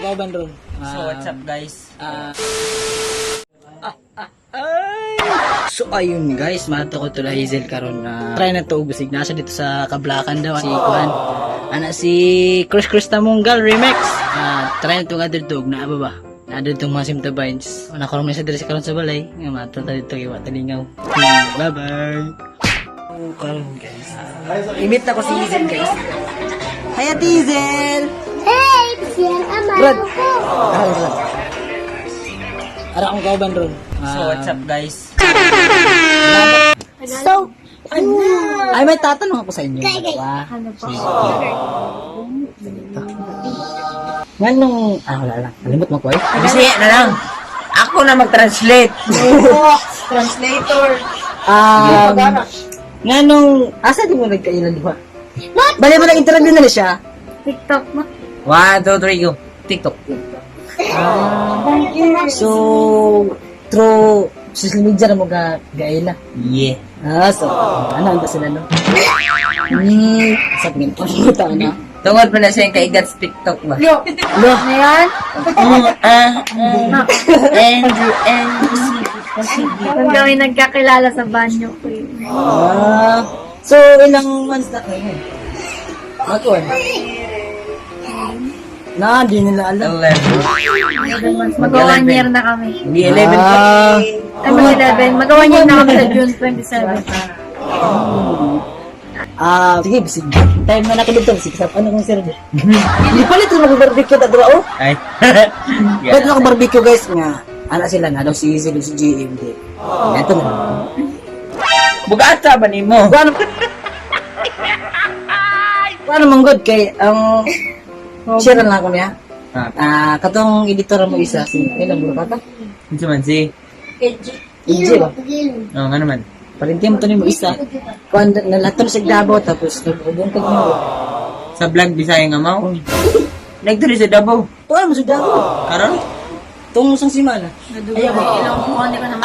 Kauban ron. So, what's up, guys? So ayun guys, mato ko to Hazel karon na try na to ubusig nasa dito sa Kablakan daw si Kuan. Ana si Chris Chris Tamunggal Remix. Try na to nga dito og naa ba ba? Naa dito mga Simta Vines. Una karon may sa diri sa karon sa balay nga mato ta dito kay wa talingaw. Bye bye. Oh, karon guys. I-meet na ko si Hazel, guys. Hi, Ate Hazel. Hey, siyan ama Brad. ko. Ah, Brad. Ara akong kauban ron. So, what's up, guys? So, Ay, may tatanong ako sa inyo. Kay, kay. Dalawa. Ano po? Nganong, wala lang. Nalimot mo ko eh. Bisaya na lang. Ako na mag-translate. Translator. Nganong, asa di mo nagkailan duha? Bali mo nag-interview na siya. TikTok mo. One, two, three, go. TikTok. So, through social media na mo ga gaila. Yeah. So, ano ang sila no? Sabi nga, puta na. Tungod pa na siya yung kaigat sa TikTok ba? Lo, Ayan. Andrew, Andrew. Kung kami nagkakilala sa banyo ko eh. So, ilang months na kayo? Magkuhan? Na, di nila alam. 11. Mag one year na kami. Hindi, 11 pa. Ay, mag 11. Mag one year na kami sa June 27. Sige, bisig. Time na nakilito, bisig. Sa ano kung sir? Hindi pala ito mag-barbecue ta dra oh. Ay. Pwede na barbecue guys nga. Ana sila na daw si Easy si GMD. Ito na. Bugata ba nimo? Paano? Paano man good kay ang share lang ako niya. Katong editor mo isa si ilang bulo ka ta? Unsa man si? EJ ba? Oh, nga naman. Palinti mo to nimo isa. Kuan na lahat sa Davao tapos nagubong kag nimo. Sa vlog Bisaya nga mao. Nagdiri sa Davao. Tuan mo sa Davao. Karon? Tungong sang simana. Ayaw ba? Ilong ko naman.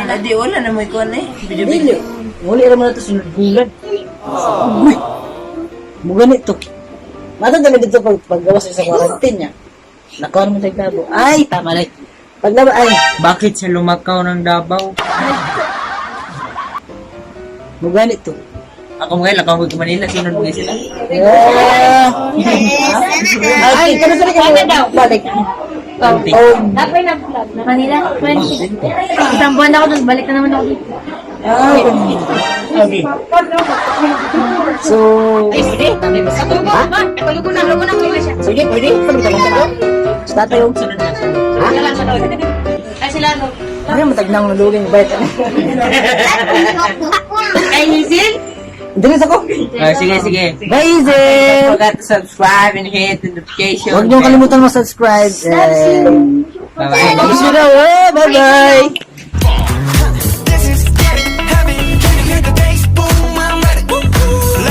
Adi wala na mo ikuan eh. Video Dili. Muli ra man na to sunod bulan. Uy. Mugani to. Mato dali dito pag paggawas sa quarantine niya. Nakuha mo sa Davao. Ay, tama na. Paglaba ay, Bakit siya lumakaw ng Davao? mugani to. Ako mga lakaw ko Manila, sunod mga sila. Yeah. Ay, kano sa ka balik. Oh. Dapat na vlog. Manila, 20. Isang buwan ako doon. Balik na naman ako dito. Ay, Okay. So, sige, pwede. Pwede ka lang Sa tatay yung Sunod na sunod. Ay, sila no. Ay, matagnang nalugin. Bait. Ay, Hazel? Dinis ako. Sige, sige. Bye, Hazel! Don't forget to subscribe and hit the notification. Huwag niyong kalimutan mag-subscribe. And Bye-bye. Bye-bye. Bye-bye.